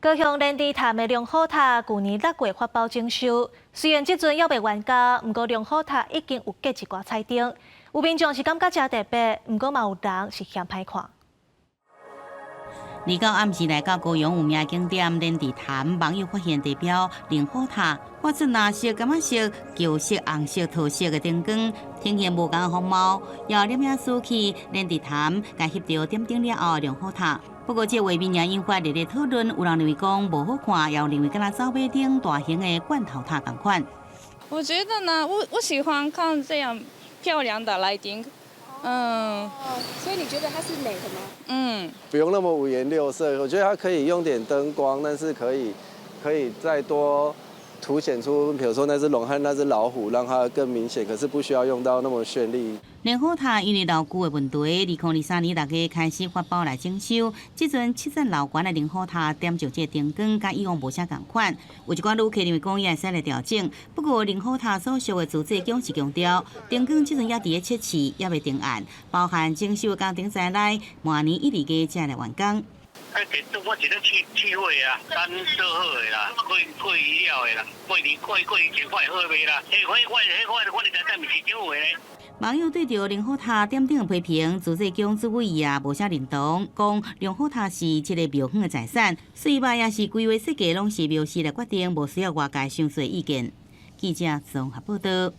高雄連治潭的龍虎塔，舊年6月發包整修，雖然這陣猶未完工，毋過龍虎塔已經有掛一寡彩燈，有民眾是感覺誠特別，毋過嘛有人是嫌歹看。二九暗時來到高雄有名景點連治潭，網友發現地標龍虎塔，發出藍色、柑仔色、舊色、紅色、桃色的燈光，呈現無仝的風貌。有攝影師去連治潭，共翕著點燈了後的龍虎塔。不過，這畫面也引發熱烈討論，有人認為講無好看，也有認為敢若走馬燈大型的罐頭塔仝款。我覺得呢，我喜歡看這樣漂亮的 lighting。所以你覺得它是美的嗎？嗯。不用那麼五顏六色，我覺得它可以用點燈光，但是可以再多凸顯出，比如說那隻龍和那隻老虎，讓它更明顯。可是不需要用到那麼絢麗。龍虎塔因為樓久的問題，2023年6月開始發包來整修。這陣七層樓懸的龍虎塔點著這燈光，佮以往無啥仝款。有一寡旅客認為講伊會使來調整。不過龍虎塔所屬的自治宮是強調，燈光這陣猶佇咧測試，猶未定案，包含整修的工程在內，明年1、2月才來完工。啊，電燈我是咧試試火啊，咱做好的啦，過過魚了的啦，過年過過年前快好賣啦。彼塊我彼塊我哋在等市長話咧。網友對著龍虎塔點燈的批評，自治宮主委也無啥認同，講龍虎塔是這個廟方的財產，水壩抑是規劃設計攏是廟司來決定，無需要外界傷濟意見。記者綜合報道。